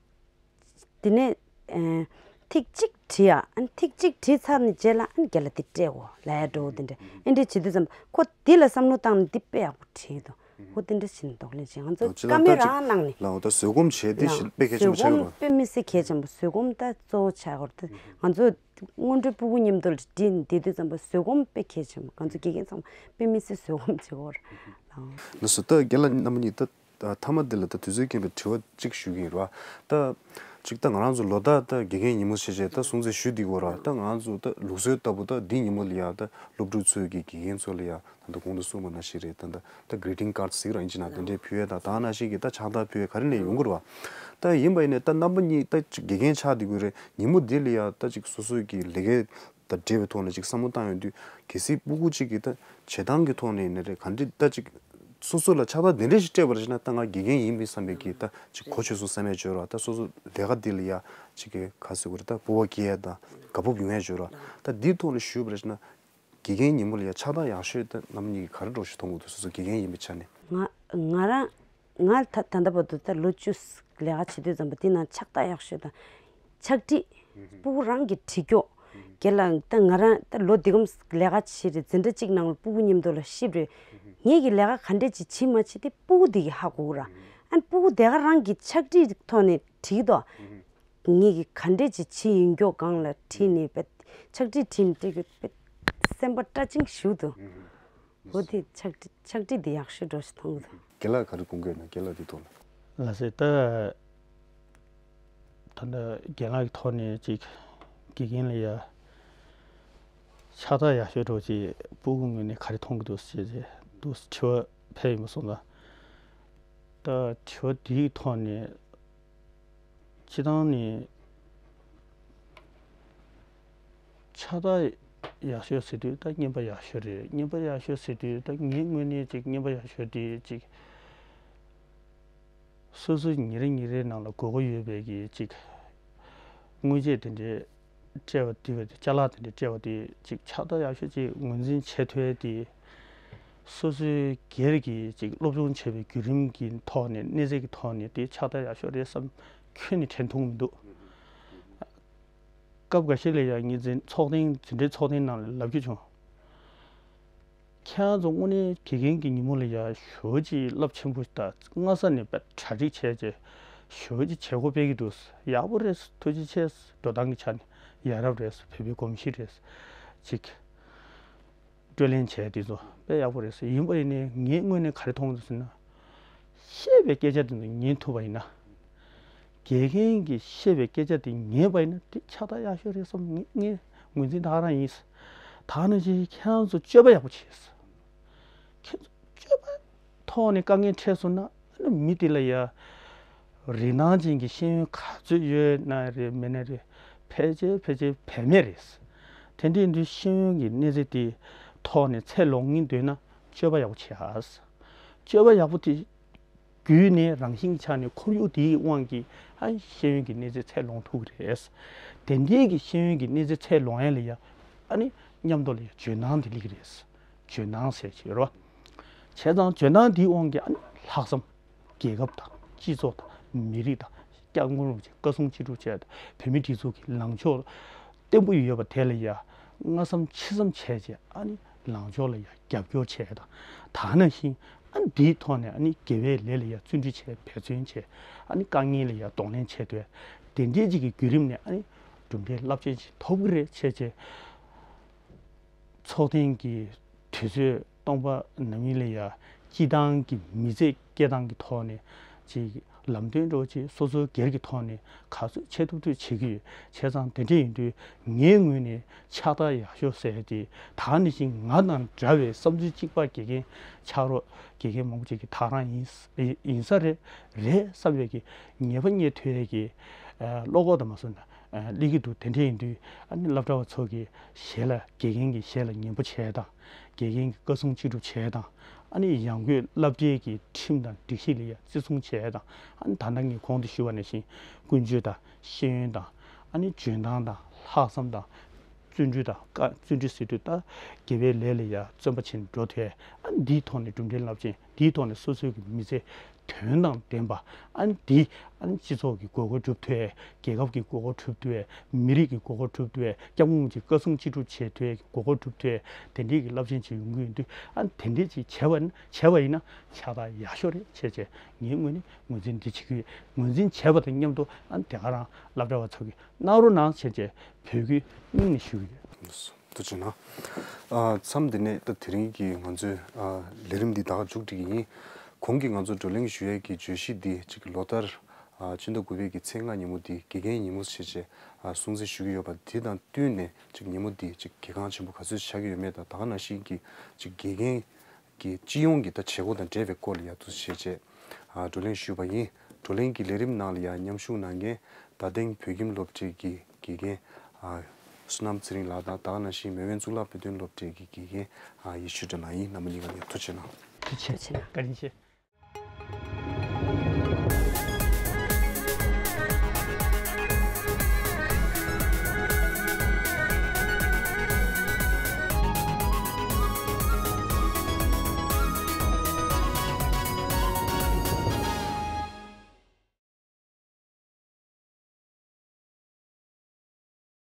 དེ་ནས་ཨ་ཐིག་གཅིག་བྲིས་ཡ། ཨ་ཐིག་གཅིག་བྲིས་ཚར་ནས་རྗེས་ལ་ཨ་རྒན་ལགས་དེ་སྤྲད་གོ་ལབ་ཡ་འདྲ་བོ་དེ་འདྲ། ཨེ་འདྲ་བྱེད་དུས་ཙམ་པ་ཁོ་འདི་ལ་བསམ་བློ་བཏང་ནས་འདི་དཔེ་ཡག་པོ་བྲིས་འདུག་ཁོ་དེ་འདྲ་བྱས་ནས་གདོང་ལེན་བྱེད། ང་ཚོ་ད་ཅི་ལ་བཀའ་མོལ་ད་ཅིག་རང་གནང་ནས། ལའོ་ད་བཟོད་སྒོམ་བྱས་དེ་ལའོ་ཞིག་དཔེ་གལ་ཆེན་པོ་ཆགས་ཀྱི་རེད། བཟོད་སྒོམ་དཔེ་མི་སྲིད་གལ་ཆེན་པོ། བཟོད་སྒོམ་ད་གཙོ་བོ་ཆགས་ཀྱི་རེད། ང་ཚོ་སྔོན་འགྲོའི་སྤུ་གུ་མཉམ་དུ་ལ་འགྲིག་བསྡད་དུས་ཙམ་པ་བཟོད་སྒོམ་དཔེ་གལ་ཆེན་པོ། ང་ཚོ་དགེ་རྒན་ཚང་མ་དཔེ་མི་སྲིད་བཟོད་སྒོམ་བྱེད་དགོས་རེད། ལའོ། ལགས་སོ། ད་རྒན་ལགས་རྣམ་པ་གཉིས་ད། ད་མཐའ་མ་འདི་ལ་ད་དུས་ཚོད་རྐྱེན་པས་དྲི་བ་གཅིག་ཞུ་གི་ཡིན་ར། ད་གཅིག་ད་ང་རང་ཚོ་ལོ་ལྟར་ད་དགེ་རྒན་ཉིན་མོ་བྱས་བྱས་ད་སྲུང་བརྩི་ཞུ་བསྡད་ཀྱི་ཡོད་ར། ད་ང་རང་ཚོ་ད་ལུགས་སྲོལ་ལྟ་བུ་ད་འདི་ཉིན་མོ་ལ་ཡ་ད་སློབ་ཕྲུག་ཚོས་ཀྱི་དགེ་རྒན་ཚོ་ལ་ཡ་ད་ད་གོང་དུ་གསུངས་པ་ནང་བཞིན་རེད། ད་ད་ད་greeting card་ཟེར་ར་ཡིན་གཅིག་ན་དེ་འདྲའི་ཕུལ་ཡས་དང་། ད་ནང་བཞིན་གྱི་ད་ཕྱག་རྟགས་ཕུལ་ཡས་ག་རེ་ནས་ཡོང་གི་ར་བ། ད་ཡིན་པ་ཡིན་ནས་ད་རྣམ་པ་གཉིས་ད་དགེ་རྒན་ཆགས་བསྡད་ཀྱི་ཡོད་རེད། ཉིན་མོ་འདི་ལ་ཡ་ད་ཅིག་སོ་སོའི་གི་ལས་ཀའི་ད་འབྲེལ་བའི་ཐོག་ནས་ཅིག་བསམ་བློ་བཏང་ཡོང་དུས། གལ་སྲིད་སྤུ་གུ་གཅིག་གིས་ད་བྱེད་སྟངས་ཀྱི་ཐོག་ནས་ཡིན་ན་རེད། ག་འདྲ་ད་ཅིག་སོ་སོ་ལ་ཕྱག་རྟགས་དེ་འདྲ་ཞིག་སྤྲད་པ་རེད་ན། ད་ང་དགེ་རྒན་ཡིན་པའི་བསམ་པའི་གི་ད་ཅིག་གོ་ཆོད་སོང་བསམ་ཡས་བྱོས་ར། ད་སོ་སོ་ལས་ཀ་འདི་ལ་ཡ་ཅིག་གི་ག་ཟེར་དགོས་རེད། ད་སྤོབས་པ་སྐྱེ་ཡས་དང་དགའ་སྤོབས་ཡོང་ཡས་བྱོས་ར། ད་འདིའི་ཐོག་ནས་ཞུས་པ་རེད་ན། དགེ་རྒན་ཉིན་མོ་ལ་ཡ་ཕྱག་རྟགས་ཡག་ཤོས་ད་རྣམ་གཉིས་ཀྱིས་ག་རེ་འདྲ་ཞིག་མཐོང་གི་འདུག་སོ་སོ་དགེ་རྒན་ཡིན་པའི་ཆ་ནས། ང་ང་རང་ང་ད་ད་ལྟ་བར་དུ་ད་ལོ་བཅུ་ལས་ཀ་བྱེད་དུས་ཙམ་པ་འདི་ནང་ཕྱག་རྟགས་ཡག་ཤོས་དང་ཕྱག་བྲིས། སྤུ་གུ་རང་གིས་བྲིས་ཀྱོག་རྒན་ལགས་ད་ང་རང་ད་ལོ་འདི་གམ་ལས་ཀ་བྱེད་རེད། འཛིན་གྲྭ་གཅིག་ནང་ལ་སྤུ་གུ་མཉམ་དུ་ལ་གཤིབ་རེད། ངེད་ཀྱིས་ལས་ཀ་ག་འདྲས་ཅིག་བྱེད་མ་བྱེད་དེ་སྤུ་གུ་འདི་གིས་ཧ་གོ་གི་ར། ཨ་ནི་སྤུ་གུ་དེ་ག་རང་གིས་ཕྱག་བྲིས་ཐོག་ནས་བྲིས་ཀྱོག་ངེད་ཀྱིས་ག་འདྲས་ཅིག་བྱེད་ཡིན་ཀྱོག་སྒང་ལ་བྲིས་ནས་དཔེ་ཕྱག་བྲིས་བྲིས་ནས་སྤྲད་ཀྱོག་དཔེ་སེམས་པ་སྐྲག་ཅིང་ཞུ་འདུག་འོ་དེ་ཕྱག་བྲིས་ཕྱག་བྲིས་དེ་ཡག་ཤོས་འདྲ་ཞིག་མཐོང་གི་འདུག་རྒན་ལགས་ག་རེ་དགོངས་ཀྱི་ཡོད་ན་རྒན་ལགས་དེ་ཐོག་ལ། ལགས་སེ། ད་ད་ལྟ་རྒན་ལགས་ཀྱི་ཐོག་ནས་ཅིག་དགེ་རྒན་ལ་ཡ་ཕྱག་རྟགས་ཡག་ཤོས་འདྲ་ཅིག་སྤུ་གུ་ངོས་ནས་ག་རེ་མཐོང་གི་འདུག་ཟེར་ཅིག་འདུག་དྲི་བ་ཕེབས་ཡོང་བ་སོང་ཙང་། ད་དྲི་བ་འདིའི་ཐོག་ནས་སྤྱིར་བཏང་ནས་ཕྱག་རྟགས་ཡག་ཤོས་ཟེར་དུས་ད་རྔན་པ་ཡག་ཤོས་རེད། རྔན་པ་ཡག་ཤོས་ཟེར་དུས་ད་ངའི་ངོས་ནས་ཅིག་རྔན་པ་ཡག་ཤོས་དེ་ཅིག་སོ་སོའི་ཉིན་རེ་ཉིན་རེའི་ནང་ལ་དགོས་མཁོ་ཡོད་པའི་གི་ཅིག་དངོས་ཆས་དེ་འདྲའི་སྤྲད་པ་དེ། ཅ་ལག་དེ་འདྲ་སྤྲད་པ་དེ་ཅིག་ཕྱག་རྟགས་ཡག་ཤོས་ཅིག་ངོས་འཛིན་བྱེད་ཐུབ་ཡས་དེ། སོ་སོའི་སྒེར་གྱི་ཅིག་སློབ་སྦྱོང་བྱེད་པའི་བརྒྱུད་རིམ་གྱི་ཐོག་ནས། གནས་ཚད་ཀྱི་ཐོག་ནས་དེ་ཕྱག་རྟགས་ཡག་ཤོས་རེད་བསམ་ཁྱོན་ནས་དྲན་ཐུབ་མི་འདུག་སྐབས་འགའ་ཤས་ལ་ཡང་ངས་འཛིན་ཚོགས་ཐེངས། འཛིན་གྲྭའི་ཚོགས་ཐེངས་ནང་ལ་ལབ་རྒྱུ་བྱུང་། ཁྱེད་རང་ཚོ་དངོས་གནས་དགེ་རྒན་གྱི་ཉིན་མོ་ལ་ཡ་ཞེ་པོ་ཅིག་རླབས་ཆེན་པོ་དང་སྔ་ས་ནས་དཔེ་གྲ་སྒྲིག་བྱས་བྱས་ཞེ་པོ་ཅིག་བྱེད་སྒོ་སྤེལ་གྱི་འདུག་ཡག་པོ་རེད། ཐུགས་རྗེ་ཆེ། འགྲོ་སྟངས་ཀྱི་ཆ་ནས་ཡ་རབས་རེད། བོད་པའི་གོམས་གཤིས་རེད། ཅིག་སྤྲོད་ལེན་བྱས་དེ་ཚོ་དཔེ་ཡག་པོ་རེད། ཡིན་པ་ཡིན་ནའི་ངའི་ངོས་ནས་ག་རེ་མཐོང་འདུག་ཟེར་ན། བཤད་པའི་སྐད་ཆ་དེ་ཚོ་ཉན་ཐུབ་པ་ཡིན་ན། དགེ་རྒན་གྱིས་བཤད་པའི་སྐད་ཆ་དེ་ཉན་པ་ཡིན་ན་དེ་ཕྱག་རྟགས་ཡག་ཤོས་རེད་བསམ། ངས་ངས་ངོས་འཛིན་ད་ག་རང་ཡིན། ད་ནང་བཞིན་ཁྱེད་རང་ཚོ་སྤྱོད་པ་ཡག་པོ་བྱས། ཁྱེད་ཚོ་སྤྱོད་པ་ཐོག་ནས་དཀའ་ངལ་འཕྲད་སོང་ན། ཨ་ནི་མི་དེ་ལ་ཡ་ རིན་ཐང་ཅན་གྱི་ཤེས་ཡོན་ག་ཚོད་ཡོད་ན་རེད་མེད་ན་རེད། ཕལ་ཆེར་ཕལ་ཆེར་བེད་མེད་རེད། དེ་འདྲ་ཡིན་དུས་ཤེས་ཡོན་གྱི་གནས་ཚད་དེ་ཐོག་ནས་ཚད་ལོངས་ཀྱི་འདོད་ན་སྤྱོད་པ་ཡག་པོ་བྱེད་ཨ། སྤྱོད་པ་ཡག་པོ་དེ་བརྒྱུད་ནས་རང་བཞིན་གྱི་ཆ་ནས་ཁོར་ཡུག་དེའི་དབང་གིས་ཨ་ཤེས་ཡོན་གྱི་གནས་ཚད་ཚད་ལོངས་ཐུབ་ཀྱི་རེད། དེ་འདྲའི་གི་ཤེས་ཡོན་གྱི་གནས་ཚད་ཚད་ལོངས་ཡ་ལ་ཡ་ཨ་ནི་མཉམ་དུ་ལ་ཡ་འཇོན་ཐང་དེ་སླེབས་ཀྱི་རེད། འཇོན་ཐང་ཟེར་གྱི་ཡོད་རེད་བ། བྱས་ཙང་འཇོན་ཐང་དེའི་དབང་གིས་ཨ་ནི་ལྷག་བསམ། རྒྱལ་ཁབ་དང་སྤྱི་ཚོགས་དང་མི་རིགས་དང་སྐྱབས་མགོན་རིན་པོ་ཆེ་བཀའ་གསུང་ཅི་སྒྲུབ་བྱས་དང་བོད་མིའི་སྒྲིག་འཛུགས་ཀྱི་ལངས་ཕྱོགས་བརྟན་པོ་ཡོད་པ་དེ་ལ་ཡ་སྔ་བསམ་ཕྱི་བསམ་བྱས་རྗེས་ཨ་ནི་ལངས་ཕྱོགས་ལ་ཡ་རྒྱབ་སྐྱོར་བྱས་དང་ད་ག་ནང་བཞིན་ཨ་ནི་འདིའི་ཐོག་ནས་ཨ་ནི་དགེ་བའི་ལས་ལ་ཡ་བརྩོན་འགྲུས་བྱས་འབད་བརྩོན་བྱས་ཨ་ནི་དཀའ་ངལ་ལ་ཡ་གདོང་ལེན་བྱས་དུས་དེ་འདྲའི་ཅིག་གི་བརྒྱུད་རིམ་ནས་ཨ་ནི་གྲུབ་འབྲས་རླབས་ཆེན་ཅིག་ཐོབ་ཀྱི་རེད་བྱས་རྗེས། ཚོགས་ཐེངས་ཀྱི་དུས་ཚོད་སྟོང་པ་ནམ་ཡིན་ལ་ཡ་སྤྱི་བཏང་གི་མི་ཚེ་སྐྱེལ་སྟངས་ཀྱི་ཐོག་ནས་ཅིག་ལམ་སྟོན་འདྲ་བོ་ཅིག་སོ་སོའི་སྒེར་གྱི་ཐོག་ནས་ག་ཚོད་བྱེད་ཐུབ་ཐུབ་བྱེད་ཀྱི་ཡོད། བྱས་ཙང་དེ་འདྲ་ཡིན་དུས་ངའི་ངོས་ནས་ཕྱག་རྟགས་ཡག་ཤོས་ཟེར་ཏེ་ད་ནི་བཞིན་ང་དང་འདྲ་བའི་བསམ་ཚུལ་གཅིག་པ་དགེ་རྒན་ཆགས་རོགས་དགེ་རྒན་མང་པོ་ཅིག་གི་ཐག་རང་ཡིན་ཡིན་ས་རེད་རེད་བསམ་པའི་གི་ངེས་པ་རྙེད་ཐུབ་ཡས་ཀྱི་བློ་ཁོག་དང་མ་སོང་ན། ཨ་སླེབས་ཀྱི་འདུག་དེ་འདྲ་ཡིན་དུས་ཨ་ནི་སློབ་གྲྭ་བ་ཚོ་གི་ཞལ་ལ་དགེ་རྒན་གྱི་ཞལ་ལ་ཉན་པོ་བྱས་དང་དགེ་རྒན་གྱི་བཀའ་གསུང་ཅི་སྒྲུབ་བྱས་དང་ཨ་ནི་ཡང་སྒོས་བསླབ་བྱའི་གི་ཁྲིམས་དང་སྒྲིག་གཞི་ལ་ཡ་བརྩི་སྲུང་བྱས་དང་ཨ་ནི་ད་ལྟ་ངས་གོང་དུ་ཞུས་པ་ནང་བཞིན་ཀུན་སྤྱོད་དང་ཤེས་ཡོན་དང་ཨ་ནི་འཇོན་ཐང་དང་ལྷག་བསམ་དང་བརྩོན་འགྲུས་དང་བཀའ་བརྩོན་འགྲུས་ཟེར་དུས་ད་དགེ་བའི་ལས་ལ་ཡ་བརྩོན་པ་བྱས་ནས་འགྲོ་ཐུབ་ཨ་ནི་འདིའི་ཐོག་ནས་གྲུབ་འབྲས་རླབས་ཆེན། དེའི་ཐོག་ནས་སོ་སོའི་གི་མི་ཚེ་དོན་དང་ལྡན་པ་ཨ་ནི་དེ་ཨ་ནི་སྤྱི་ཚོགས་ཀྱི་དགོས་མཁོ་སྒྲུབ་ཐུབ་ཡས་རྒྱལ་ཁབ་ཀྱི་དགོས་མཁོ་སྒྲུབ་ཐུབ་ཡས་མི་རིགས་ཀྱི་དགོས་མཁོ་སྒྲུབ་ཐུབ་ཡས་སྐྱབས་མགོན་རིན་པོ་ཆེའི་བཀའ་གསུང་ཅི་སྒྲུབ་བྱེད་ཐུབ་ཡས་ཀྱི་དགོས་མཁོ་སྒྲུབ་ཐུབ་ཡས་དེ་འདྲའི་གི་རླབས་ཆེན་ཅིག་ཡོང་གི་ཡོད་དུས་ཨ་ནི་དེ་འདྲའི་ཅིག་བྱས་པ་ཡིན་བྱས་པ་ཡིན་ན་ཕྱག་རྟགས་ཡག་ཤོས་རེད་བྱས་བྱས་ངའི་ངོས་ནས་ངོས་འཛིན་འདི་བྱེད་ཀྱི་ཡོད། ངོས་འཛིན་བྱས་པ་དང་མཉམ་དུ་ཨ་ནི་དེ་ག་རང་སློབ་གྲྭ་བ་ཚོ་གིས་གནང་རོགས་གནང་བྱས་བྱས་འབོད་སྐུལ་སྙིང་ནས་ཞུ་གི་ཡོད། ཐུགས་རྗེ་གནང་། ཨ་མཚམས་འདི་ནས་ད་དེ་རིང་གི་ང་ཚོའི་ཨ་ལས་རིམ་འདི་ད་ག་མཇུག་སྒྲིལ་གྱི་ཡིན། གོང་གི་ང་ཚོ་བགྲོ་གླེང་ཞུ་ཡས་ཀྱི་བརྗོད་གཞི་འདི་གཅིག་ལོ་ལྟར་ཨ་སྤྱི་ཟླ་དགུ་པའི་གི་ཚེས་ལྔ་ཉིན་མོ་འདི་དགེ་རྒན་ཉིན་མོ་ཞེས་བྱས་ཨ་སྲུང་བརྩི་ཞུ་གི་ཡོད་པ་འདི་དང་བསྟུན་ནས་གཅིག་ཉིན་མོ་འདི་གཅིག་གལ་འགངས་ཆེན་པོ་ག་ཚོད་ཆགས་ཀྱི་ཡོད་མེད་དང་ད་ག་ནང་བཞིན་གྱི་གཅིག་དགེ་རྒན་གྱི་སྤྱི་ཡོངས་ཀྱི་ད་བྱེད་སྒོ་དང་འབྲེལ་བའི་སྐོར་ལ་ཡ་ཐུགས་བཞེས་བྱས་ཨ་བགྲོ་གླེང་ཞུས་པ་ཡིན། བགྲོ་གླེང་གི་ལས་རིམ་ནང་ལ་ཡ་མཉམ་ཞུགས་གནང་མཁན་རྡ་སྟེང་བོད་ཁྱིམ་སློབ་གྲྭའི་གི་དགེ་རྒན་ཨ་བསོད་ནམས་ཚེ་རིང་ལགས་དང་ད་ག་ནང་བཞིན་མེས་དབོན་གཙུག་ལག་དཔེ་སྟོན་སློབ་གྲྭའི་གི་དགེ་རྒན་ཨ་ཡེ་ཤེས་སྒྲོལ་མ་ཡིན། རྣམ་པ་གཉིས་ཀ་ལ་ཡ་ཐུགས་རྗེ་གནང་། ཐུགས་རྗེ་ཆེ། བཀའ་དྲིན་ཆེ།